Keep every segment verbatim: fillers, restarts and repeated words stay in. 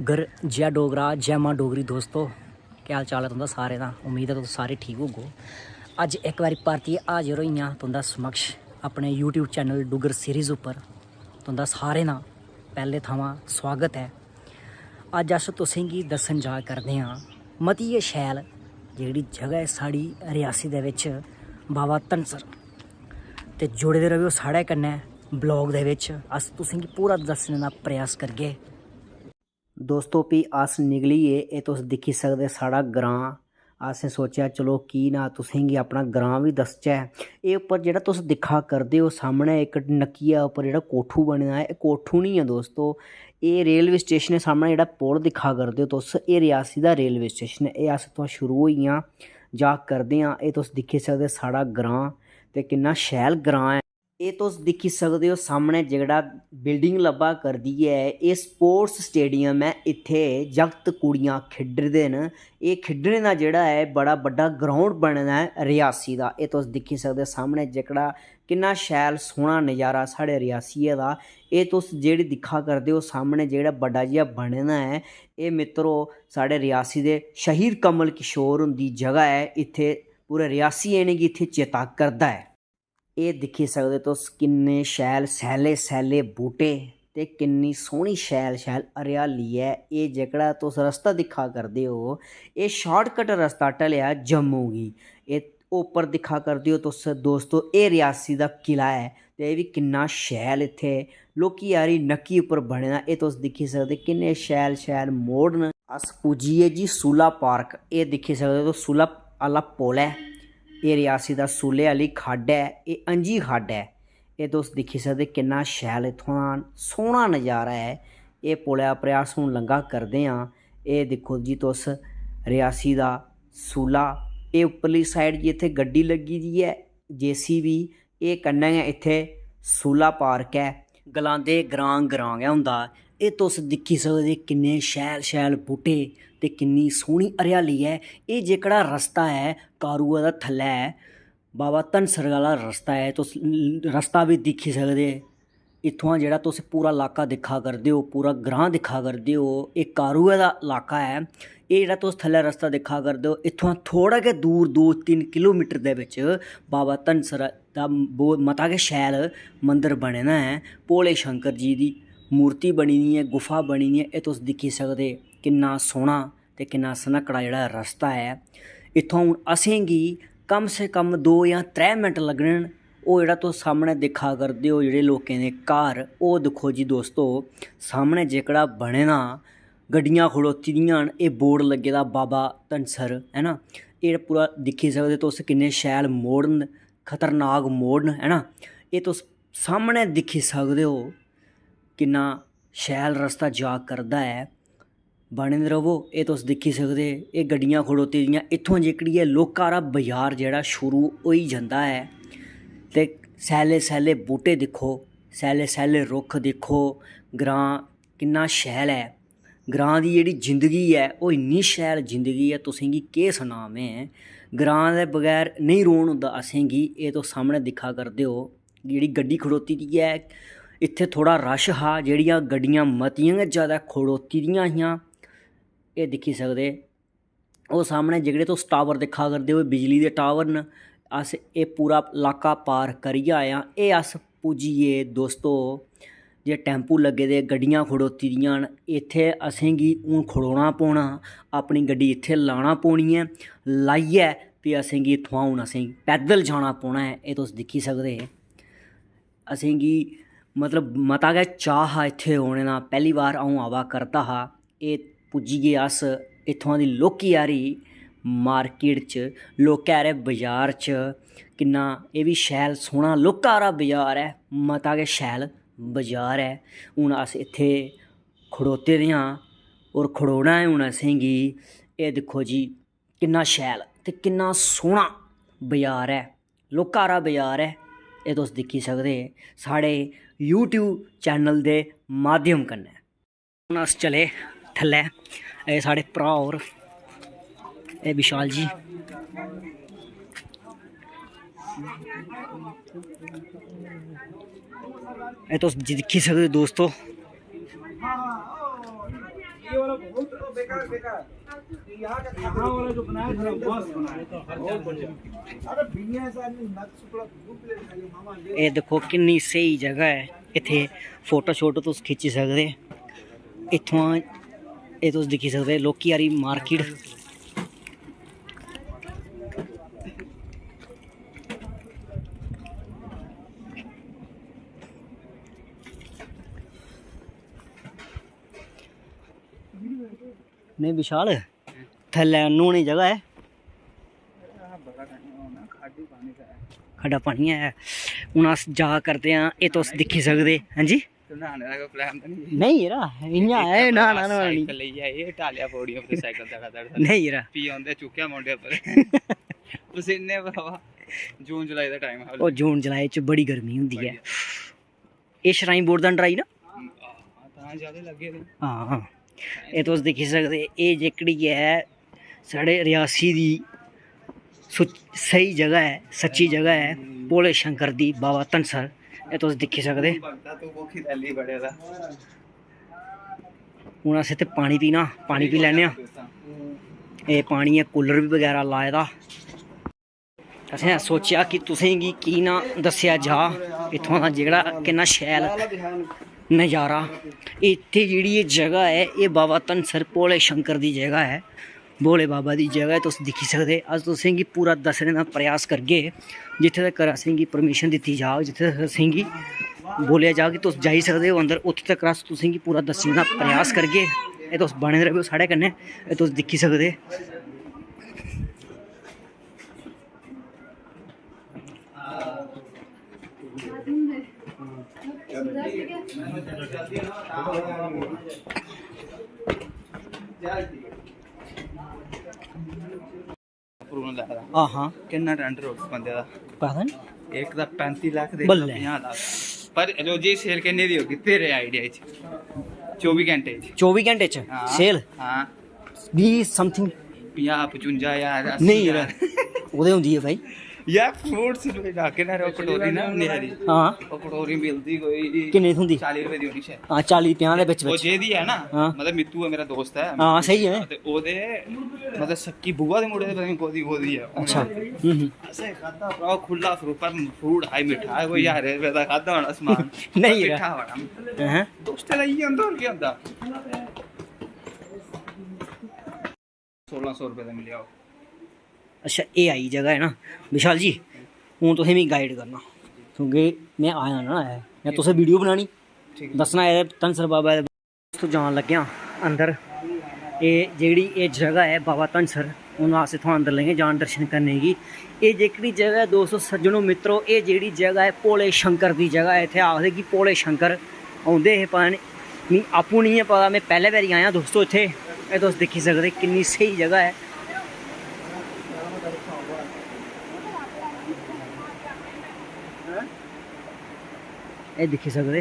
डुग्गर, जै डोगरा, जै मां डोगरी। दोस्तो, केह् हाल चाल ऐ तुं'दा सारें दा? उम्मीद ऐ तुस सारे ठीक होगो। अज्ज इक बारी परतियै हाजर होई आं तुं'दा समक्ष अपने YouTube चैनल डुग्गर सीरीज उप्पर। तुं'दा सारें दा पैह्ले थमां सुआगत ऐ। अज्ज अस तुसेंगी दस्सन जा करदे आं मती गै शैल जेह्ड़ी जगह ऐ साढ़ी रियासी दे बिच, बाबा धनसर। ते जुड़े दे र'वेओ साढ़े कन्नै ब्लॉग दे बिच, अस तुसेंगी पूरा दस्सने दा प्रयास करगे। दोस्तो, भी अस निकली गे। एह् तुस दिक्खी सकदे साढ़ा ग्रांऽ। असें सोचेआ चलो की ना तुसेंगी अपना ग्रांऽ बी दसचै। एह् उप्पर जेह्ड़ा तुस दिक्खा करदे ओ सामनै इक नक्किया उप्पर जेह्ड़ा कोठू बने दा ऐ, एह् कोठू निं ऐ दोस्तो, एह् रेलवे स्टेशन ऐ। सामनै जेह्ड़ा पुल दिक्खा करदे ओ तुस, एह् रियासी दा रेलवे स्टेशन ऐ। एह् अस इत्थुआं शुरू होई आं, जा करदे आं। एह् तुस दिक्खी सकदे साढ़ा ग्रांऽ, ते किन्ना शैल ग्रांऽ ऐ। एह् तुस दिक्खी सकदे ओ सामनै जेह्ड़ा बिल्डिंग लब्भा करदी ऐ, एह् स्पोर्ट्स स्टेडियम ऐ। इत्थै जागत कुड़ियां खेढदे न। एह् खेढने दा जेह्ड़ा ऐ बड़ा बड्डा ग्राउंड बने दा ऐ रियासी दा। एह् तुस दिक्खी सकदे सामनै जेह्कड़ा किन्ना शैल सोह्ना नज़ारा साढ़े रियासियै दा। एह् तुस जेह्ड़ी दिक्खा करदे ओ सामनै जेह्ड़ा बड्डा जेहा बने दा ऐ, एह् मित्तरो साढ़े रियासी दे शहीद कमल किशोर हुंदी जगह ऐ। इत्थै पूरा रियासी इ'नेंगी इत्थै चेता करदा ऐ। एह् दिक्खी सकदे तुस किन्ने शैल सैल्ले सैल्ले बूह्टे ते किन्नी सोह्नी शैल शैल हरियाली ऐ। एह् जेह्कड़ा तुस रस्ता दिक्खा करदे ओ, एह् शार्टकट रस्ता ढलेआ जम्मू गी। एह् उप्पर दिक्खा करदे ओ तुस दोस्तो, एह् रियासी दा किला ऐ ते एह् बी किन्ना शैल इत्थै लौह्की हारी नक्की उप्पर बने दा। एह् तुस दिक्खी सकदे किन्ने शैल शैल मोड़ न। अस पुज्जी गे जी सूला पार्क। एह् दिक्खी सकदे तुस सूला आह्ला पुल ऐ। एह् रियासी दा सूले आह्ली खड्ड ऐ, एह् अंजी खड्ड ऐ। एह् तुस दिक्खी सकदे किन्ना शैल इत्थुआं सोह्ना नज़ारा ऐ। एह् पुलै उप्पर अस हून लंघा करदे आं। एह् दिक्खो जी तुस रियासी दा सूला, एह् उप्परली साइड जी इत्थै गड्डी लग्गी दी ऐ, जेसीबी। एह् कन्नै गै इत्थै सूला पार्क ऐ। गलांदे ग्रांऽ ग्रांऽ गै होंदा। एह् तुस दिक्खी सकदे किन्ने शैल शैल बूह्टे ते किन्नी सोह्नी हरियाली ऐ। एह् जेह्कड़ा रस्ता ऐ कारुऐ दा थल्लै, बाबा धनसर आह्ला रस्ता ऐ। तुस रस्ता बी दिक्खी सकदे। इत्थुआं जेह्ड़ा तुस पूरा लाका दिक्खा करदे ओ, पूरा ग्रांऽ दिक्खा करदे ओ, एह् कारुऐ दा लाका ऐ। एह् जेह्ड़ा तुस थल्लै रस्ता दिक्खा करदे ओ, इत्थुआं थोह्ड़ा गै दूर, दो तिन्न किलोमीटर दे बिच बाबा धनसर दा बो-, मता गै शैल मंदर बने दा ऐ। भोले शंकर जी दी मूर्ति बनी दी ऐ, गुफा बनी दी ऐ। एह् तुस दिक्खी सकदे किन्ना सोह्ना ते किन्ना सन्हाकड़ा जेह्ड़ा रस्ता ऐ। इत्थुआं हून असेंगी कम से कम दो जां त्रै मिंट लग्गने न। ओह् जेह्ड़ा तुस सामनै दिक्खा करदे ओ जेह्ड़े लोकें दे घर, ओह् दिक्खो जी दोस्तो, सामनै जेह्कड़ा बने दा, गड्डियां खड़ोती दियां न, एह् बोर्ड लग्गे दा बाबा धनसर, है ना। एह् पूरा दिक्खी सकदे तुस किन्ने शैल मोड़ न, खतरनाक मोड़ न, है ना। एह् तुस सामनै दिक्खी सकदे ओ किन्ना शैल रस्ता जा करदा ऐ। बने दे र'वो। एह् तुस दिक्खी सकदे, एह् गड्डियां खड़ोती दियां। इत्थुआं जेह्कड़ी ऐ लौह्का हारा बजार जेह्ड़ा शुरू होई जंदा ऐ, ते सैल्ले सैल्ले बूह्टे दिक्खो, सैल्ले सैल्ले रुक्ख दिक्खो, ग्रांऽ किन्ना शैल ऐ। ग्रांऽ दी जेह्ड़ी जिंदगी ऐ, ओह् इन्नी शैल जिंदगी ऐ, तुसेंगी केह् सनां में। ग्रांऽ दे बगैर नेईं रौह्न होंदा असेंगी। एह् तुस सामनै दिक्खा करदे ओ, जेह्ड़ी गड्डी खड़ोती दी ऐ, इत्थै थोह्ड़ा रश हा, जेह्ड़ियां गड्डियां मतियां गै जैदा खड़ोती दियां हियां। एह् दिक्खी सकदे, ओह् सामनै जेह्ड़े तुस टावर दिक्खा करदे ओ, बिजली दे टावर न। अस एह् पूरा लाका पार करियै आए आं। एह् अस पुज्जी गे दोस्तो, जे टैम्पू लग्गे दे, गड्डियां खड़ोती दियां न, इत्थै असेंगी हून खड़ोना पौना, अपनी गड्डी इत्थै लाना पौनी ऐ। लाइयै फ्ही असेंगी इत्थुआं हून असेंगी पैदल जाना पौना ऐ। एह् तुस दिक्खी सकदे, असेंगी मतलब मता गै चाऽ हा इत्थै औने दा। पैह्ली बार अ'ऊं आवा करदा हा। एह् पुज्जी गे अस इत्थुआं दी लौह्की हारी मार्केट च, लौह्के हारे बजार च। किन्ना एह् बी शैल सोह्ना लौह्का हारा बजार ऐ, मता गै शैल बजार ऐ। हून अस इत्थै खड़ोते दे आं होर खड़ोना ऐ हून असेंगी। एह् दिक्खो जी, किन्ना शैल ते किन्ना सोह्ना बजार ऐ, लौह्का हारा बजार ऐ। एह् तुस दिक्खी सकदे साढ़े YouTube चैनल दे माध्यम कन्नै। हून अस चले थल्लै। एह् साढ़े भ्राऽ होर, एह् विशाल जी। एह् तुस दिक्खी सकदे दोस्तो, ये देखो किन्नी स्हेई जगह है, इत्थै फोटो शोटो तुस खिच्ची सकदे। इत्थुआं एह् तुस दिक्खी सकदे लौह्की हारी मार्केट। नहीं विशाल, थल्लै न्हौने दी जगह ऐ? खड्डा पानी ऐ। हून अस जा करदे आं, एह् तुस दिक्खी सकदे। हां जी। ते न्हाने दा कोई plan ते निं? नेईं यरा, इ'यां आए, न्हाना न्हाना निं। साइकल लेइयै आए, ढालेआ पौड़ियां उप्पर साइकल दड़ा दड़। नेईं यरा। फ्ही औंदे चुक्केआ मुंढे उप्पर। पसीने भरावा, जून जुलाई दा time हा। ओह् जून जुलाई च बड़ी गर्मी होंदी ऐ। बड़ी। एह् श्राइन बोर्ड दा under आई ना? हां, तां ज्यादा लग्गे दे। हां, हां। एह् तुस दिक्खी सकदे, एह् जेह्कड़ी ऐ साढ़े रियासी दी सुच-, स्हेई जगह ऐ, सच्ची जगह ऐ, भोले शंकर दी, बाबा धनसर। एह् तुस दिक्खी सकदे। भगता तू भुक्खी तैली बड़े दा। हून अस इत्थै पानी पीना, पानी पी लैन्ने आं। एह् पानी ऐ, cooler बी बगैरा लाए दा। असें सोचेआ कि तुसेंगी की ना दस्सेआ जा इत्थुआं दा जेह्ड़ा किन्ना शैल नज़ारा। इत्थै जेह्ड़ी एह् जगह ऐ, एह् बाबा धनसर भोले शंकर दी जगह ऐ, भोले बाबा दी जगह ऐ। तुस दिक्खी सकदे, अस तुसेंगी पूरा दस्सने दा प्रयास करगे। जित्थै तक्कर असेंगी permission दित्ती जाग, जित्थै तक्कर असेंगी बोलेआ जाग कि तुस जाई सकदे ओ अंदर, उत्थै तक्कर अस तुसेंगी पूरा दस्सने दा प्रयास करगे। एह् तुस बने दे र'वो साढ़े कन्नै, एह् तुस दिक्खी सकदे। Approval लै दा। हां, हां। किन्ना tender हो बंदे दा? पता निं। इक दा पैंती लक्ख ते इक दा बल्ले। पंजाह् लक्ख। पर रोजे दी sale किन्ने दी होगी तेरे idea च? चौबी घैंटे च। चौबी घैंटे च हां। Sale? हां। बीह् something। पंजाह्, पचुंजा ज्हार, अस्सी नेईं यरा, ज्हार। ओह्दे होंदी ऐ भाई। यार, fruits दे इलाके न, ओह् कटोरी ना, न्यारी। हां। ओह् कटोरी मिलदी कोई किन्ने दी थ्होंदी? चाली रपेऽ दी होनी शायद। हां, चाली पंजाह् दे बिच ओह् बिच। जेह्दी ऐ ना, हां। मतलब, मित्तू ऐ मेरा दोस्त ऐ। हां, स्हेई ऐ। ते ओह्दे, मतलब, सक्की बुआ दे मुड़े दे पता निं कोह्दी, कोह्दी ऐ। अच्छा। हम्म, हम्म। असें खाद्धा भ्राऽ खु'ल्ला fruit, पर fruit हाई मिट्ठा ऐ, कोई ज्हार रपेऽ दा खाद्धा होना समान। नेईं पर यरा। मिट्ठा बड़ा। हैं? दोस्तें दा इ'यै होंदा, होर केह् होंदा? सोलां सौ रपेऽ दा मिलेआ ओह्। अच्छा, एह् आई जगह ऐ ना विशाल जी, हून तुसें मिगी guide करना, क्योंकि में आया ना ऐ, में तुसें video बनानी, ठीक ऐ। दस्सना ऐ धनसर बाबा दे। दोस्तो, जान लग्गे आं अंदर। एह् जेह्ड़ी एह् जगह ऐ बाबा धनसर, हून अस इत्थुआं अंदर लग्गे जान दर्शन करने गी। एह् जेह्कड़ी जगह ऐ दोस्तो, सज्जनो, मित्रो, एह् जेह्ड़ी जगह ऐ भोले शंकर दी जगह ऐ। इत्थै आखदे कि भोले शंकर औंदे हे, पता निं, मिगी आपूं निं ऐ पता, में पैह्ले बारी आया दोस्तो इत्थै। एह् तुस दिक्खी सकदे किन्नी स्हेई जगह ऐ। एह् दिक्खी सकदे।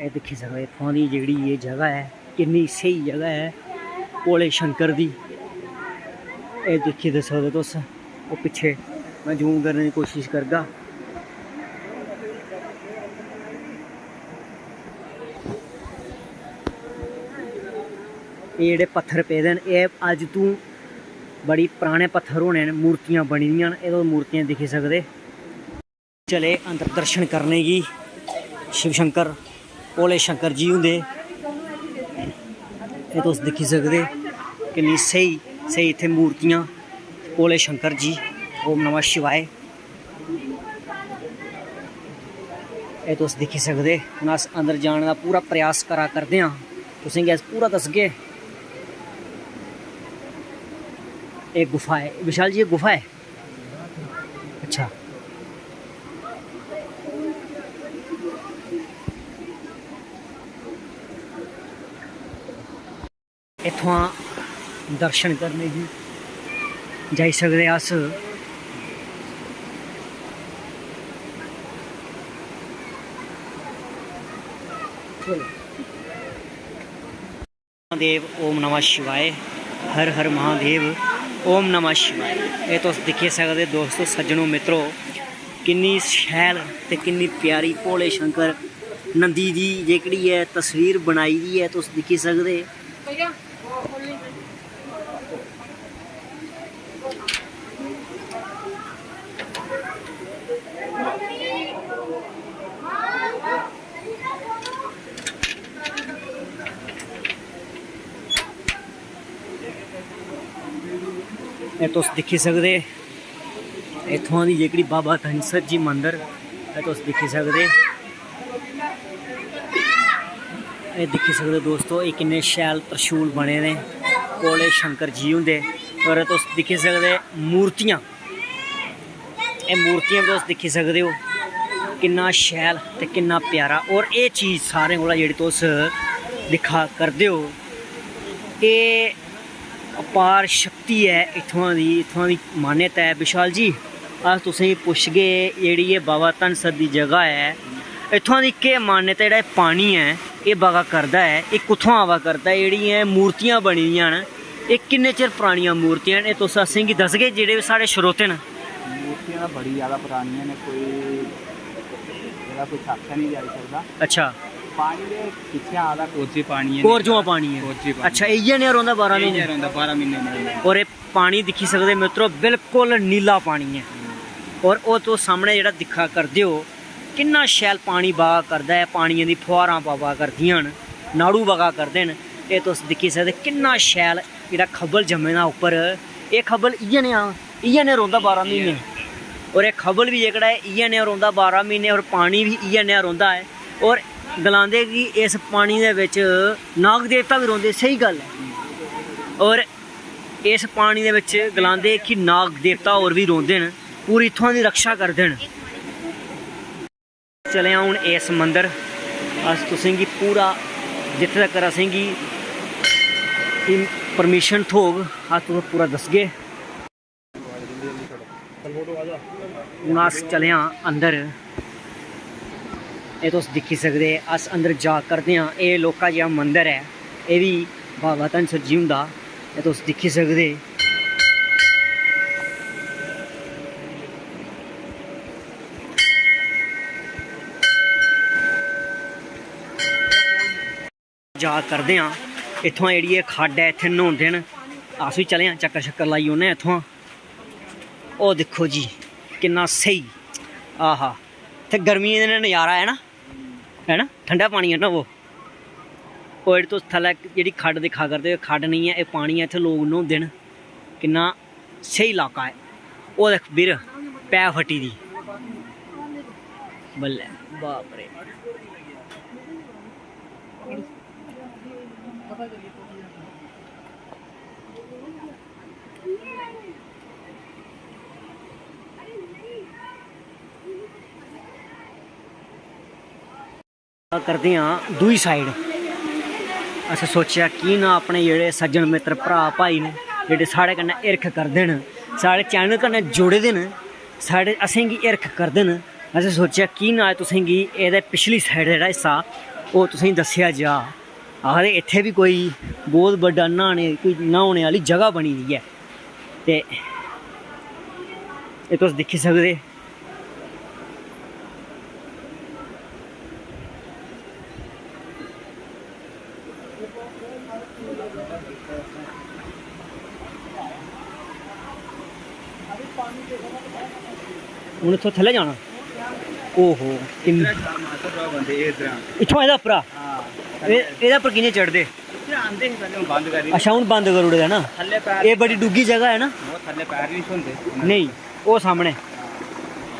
एह् दिक्खी सकदे इत्थुआं दी जेह्ड़ी एह् जगह ऐ, किन्नी स्हेई जगह ऐ भोले शंकर दी। एह् दिक्खी दस्सो ते तुस, ओह् पिच्छे में zoom करने दी कोशिश करगा। एह् जेह्ड़े पत्थर पेदे न, एह् अज्ज तूं बड़ी पराने पत्थर होने न, मूर्तियां बनी दियां न, एह् तुस मूर्तियां दिक्खी सकदे। चले अंदर दर्शन करने गी शिव शंकर, भोले शंकर जी हुंदे। एह् तुस दिक्खी सकदे किन्नी स्हेई स्हेई इत्थै मूर्तियां भोले शंकर जी। ओम नमः शिवाय। एह् तुस दिक्खी सकदे। हून अस अंदर जाने दा पूरा प्रयास करा करदे आं, तुसेंगी अस पूरा दसगे। एह् गुफा ऐ विशाल जी, एह् गुफा ऐ। अच्छा। इत्थुआं दर्शन करने गी जाई सकदे अस। महादेव, ओम नमः शिवाय। हर हर महादेव, ओम नमः शिवाय। एह् तुस दिक्खी सकदे दोस्तो, सज्जनो, मित्रो, किन्नी शैल ते किन्नी प्यारी भोले शंकर नंदी दी जेह्कड़ी ऐ तस्वीर बनाई दी ऐ, तुस दिक्खी सकदे। एह् तुस दिक्खी सकदे, इत्थुआं दी जेह्कड़ी बाबा धनसर जी मंदर, एह् तुस दिक्खी सकदे। एह् दिक्खी सकदे दोस्तो, एह् किन्ने शैल त्रिशूल बने दे भोले शंकर जी हुंदे। और तुस दिक्खी सकदे मूर्तियां, एह् मूर्तियां तुस दिक्खी सकदे ओ, किन्ना शैल ते किन्ना प्यारा। और एह् चीज सारें कोला जेह्ड़ी तुस दिक्खा करदे ओ, एह् अपार शक्ति ऐ इत्थुआं दी, इत्थुआं दी मान्यता ऐ। विशाल जी, अस तुसेंगी पुच्छगे, जेह्ड़ी एह् बाबा धनसर दी जगह ऐ, इत्थुआं दी केह् मान्यता, जेह्ड़ा एह् पानी ऐ, एह् बगा करदा ऐ, एह् कुत्थुआं आवा करदा ऐ? जेह्ड़ियां एह् मूर्तियां बनी दियां न, एह् किन्ने चिर परानियां मूर्तियां न? एह् तुस असेंगी दसगे, जेह्ड़े बी साढ़े श्रोते न। मूर्तियां तां बड़ी ज्यादा परानियां न, कोई, एह्दा कोई आखेआ निं जाई सकदा। अच्छा। पानी दे पिच्छें आह्ला कोरजी पानी ऐ। कोरजुआं पानी ऐ। कोरजी पानी। अच्छा, इ'यै नेहा रौंह्दा बारां म्हीने? इ'यै रौंह्दा बारां म्हीने। और एह् पानी दिक्खी सकदे मित्रो, बिल्कुल नीला पानी ऐ। और ओह् तुस सामनै जेह्ड़ा दिक्खा करदे ओ, किन्ना शैल पानी बगा करदा ऐ, पानियै दी फुहारां पवा करदियां न, नाड़ू बगा करदे न। एह् तुस दिक्खी सकदे किन्ना शैल जेह्ड़ा खब्बल जम्मे दा उप्पर, एह् खब्बल इ'यै नेहा, इ'यै नेहा रौंह्दा बारां म्हीने। और एह् खब्बल बी जेह्कड़ा ऐ इ'यै नेहा रौंह्दा बारां म्हीने, और पानी बी इ'यै नेहा रौंह्दा ऐ। और गलांदे कि इस पानी दे बिच नाग देवता बी रौंह्दे, स्हेई गल्ल ऐ। और इस पानी दे बिच गलांदे कि नाग देवता होर बी रौंह्दे न, पूरी इत्थुआं दी रक्षा करदे न। चले आं हून इस मंदर, अस तुसेंगी पूरा, जित्थें तक्कर असेंगी इन-, परमिशन थ्होग, अस तुसें पूरा दसगे। हून अस चले आं अंदर। एह् तुस दिक्खी सकदे, अस अंदर जा करदे आं। एह् लौह्का जेहा मंदर ऐ, एह् बी बाबा धनसर जी हुंदा। एह् तुस दिक्खी सकदे। जा करदे आं। इत्थुआं जेह्ड़ी एह् खड्ड ऐ, इत्थें न्हौंदे न। अस बी चले आं, चक्कर शक्कर लाई औन्ने आं इत्थुआं। ओह् दिक्खो जी, किन्ना स्हेई। आहा, इत्थें गर्मियें दे दिनें नज़ारा ऐ ना, है ना? ठंडा पानी ऐ ना ओह्। ओह् जेह्ड़ी तुस थल्लै जेह्ड़ी खड्ड दिक्खा करदे ओ, खड्ड निं ऐ, एह् पानी ऐ, इत्थें लोक न्हौंदे न। किन्ना स्हेई लाका ऐ। ओह् दिक्ख बीर, पै फट्टी दी। बल्लै, बाप रे। करदे आं दूई side। असें सोचेआ की ना अपने जेह्ड़े सज्जन मित्तर भ्राऽ भाई न, जेह्ड़े साढ़े कन्नै हिरख करदे न, साढ़े channel कन्नै जुड़े दे न, साढ़े, असेंगी हिरख करदे न, असें सोचेआ की ना अज्ज तुसेंगी एह्दे पिछली side जेह्ड़ा हिस्सा ओह् तुसेंगी दस्सेआ जा। आखदे इत्थें बी कोई बौह्त बड्डा न्हाने, कोई न्हौने आह्ली जगह बनी दी ऐ। ते एह् तुस दिक्खी सकदे। हून इत्थूं थल्लै जाना। ओहो, किन्नी इद्धरा छाल मारदे भ्राऽ बंदे, एह् इद्धरा। इत्थूं एह्दे उप्परा? हां। एह्, एह्दे उप्पर कि'यां चढ़दे? इत्थै आंदे हे पैह्लें, हून बंद करी दित्ता। अच्छा, हून बंद करी ओड़े दा ना? थल्लै पैर एह् बड़ी डुग्गी जगह ऐ ना? ओह् थल्लै पैर निं छ्होंदे। नेईं, ओह् सामनै।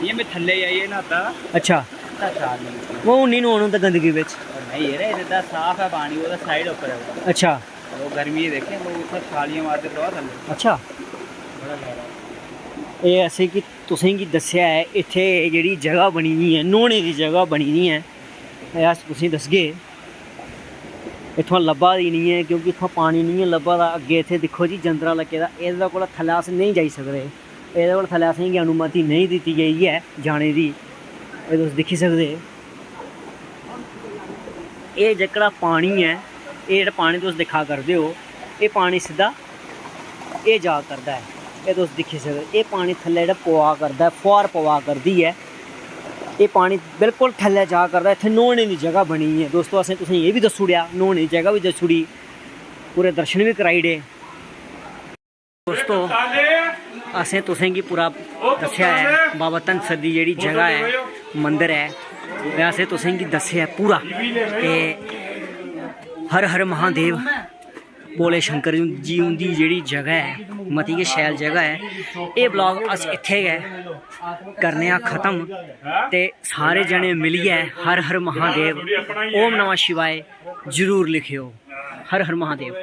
इ'यां में थल्लै जाइयै न्हाता। अच्छा। इत्थै छाल निं मारदे। ओह् हून निं न्हौन होंदा गंदगी बिच। ओह् नेईं यरा, एह् ते साफ ऐ पानी, ओह् ते side उप्पर ऐ। अच्छा। ओह् गर्मियें दिक्खेआ लोक उत्थै छालियां मारदे तलाऽ थल्लै। अच्छा। बड़ा शैल ऐ। एह् असेंगी, तुसेंगी दस्सेआ ऐ, इत्थै जेह्ड़ी जगह बनी दी ऐ, न्हौने दी जगह बनी दी ऐ, एह् अस तुसेंगी दस्सगे। इत्थुआं लब्भा दी निं ऐ, क्योंकि इत्थुआं पानी निं ऐ लब्भा दा। अग्गें इत्थै दिक्खो जी, जंदरा लग्गे दा, एह्दे कोला थल्लै अस नेईं जाई सकदे। एह्दे कोला थल्लै असेंगी अनुमति नेईं दित्ती गेई ऐ जाने दी। एह् तुस दिक्खी सकदे, एह् जेह्कड़ा पानी ऐ, एह् जेह्ड़ा पानी तुस दिक्खा करदे ओ, एह् पानी सिद्धा एह् जा करदा ऐ। एह् तुस दिक्खी सकदे, एह् पानी थल्लै जेह्ड़ा पवा करदा ऐ, फुहार पवा करदी ऐ, एह् पानी बिल्कुल थल्लै जा करदा, इत्थै न्हौने दी जगह बनी दी ऐ। दोस्तो, असें तुसेंगी एह् बी दस्सी ओड़ेआ, न्हौने दी जगह बी दस्सी ओड़ी, पूरे दर्शन बी कराई ओड़े। दोस्तो, असें तुसेंगी पूरा दस्सेआ ऐ बाबा धनसर दी जेह्ड़ी जगह ऐ, मंदर ऐ, ते असें तुसेंगी दस्सेआ ऐ पूरा। ते हर हर महादेव, भोले शंकर जी उंदी जेह्ड़ी जगह ऐ, मती गै शैल जगह ऐ। एह् vlog अस इत्थै गै करने आं खत्म। ते सारे जने मिलियै हर हर महादेव, ओम नमः शिवाय जरूर लिखेओ। हर हर महादेव।